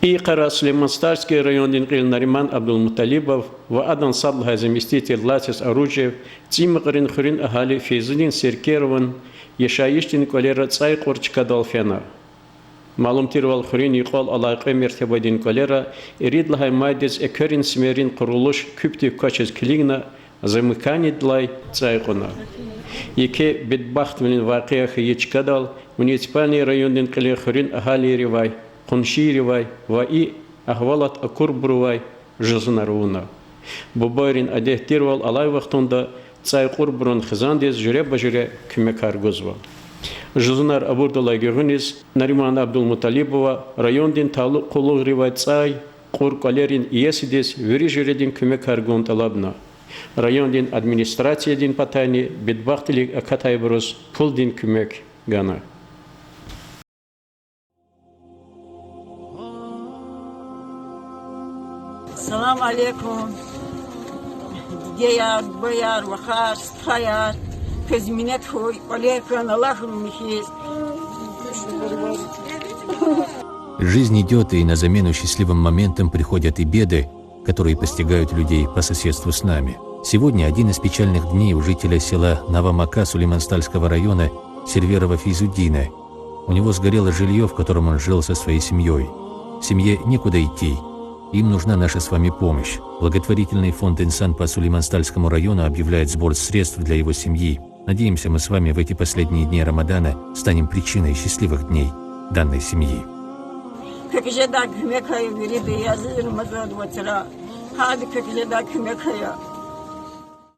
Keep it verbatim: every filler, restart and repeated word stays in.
И йикъара Сулейман-Стальский райондин кьил Нариман Абдулмуталибов ва адан сад лагьай заместитель Ласис Оружиев ЦӀимукьрин хуьруьн агьали Фейзудин Серкерован яшайишдин кӀвалера цӀай кьур чкадал фена. Малум тирвал, хуьруьн юкьвал алай кьве мертебадин кӀвалера ирид лагьай майдиз экверин симерин къурулуш куьпдив квачиз килигна, замыканиедилай цӀай кьуна. Еке бедбахтвилин вакъиа хьайи чкадал муниципальный райондин кьилин хуьруьн агьалийривай, къуншийривай ва и агьвалат акурбурувай жузунар авуна. Бубайрин адет тирвал, алай вахтунда цӀай кьурбурун хизандиз жуьреба-жуьре куьмекар гузва. Жузунар авурдалай гуьгъуьниз Нариман Абдулмуталибова райондин талукь къуллугъривай цӀай кьур кӀвалерин иесидиз вири жуьредин куьмекар гун тӀалабна. Райондин администрациядин патайни бедбахтвилик акатайбуруз пулдин куьмек гана. Салам алейкум. Дидеяр, бубаяр, вахар, стхаяр, квез минет хьуй, кӀвалер кван Аллагьди михьиз. Жизнь идёт, и на замену счастливым моментам приходят и беды, которые постигают людей по соседству с нами. Сегодня один из печальных дней у жителя села Новомака Сулейман-Стальского района Серверова Фейзуддина. У него сгорело жильё, в котором он жил со своей семьёй. Семье некуда идти. Им нужна наша с вами помощь. Благотворительный фонд «Инсан» по Сулейман-Стальскому району объявляет сбор средств для его семьи. Надеемся, мы с вами в эти последние дни Рамадана станем причиной счастливых дней данной семьи. Квекай жедай куьмек ая вирида, я азиз Рамазан вацра. Гьарда квекай жедай куьмек ая.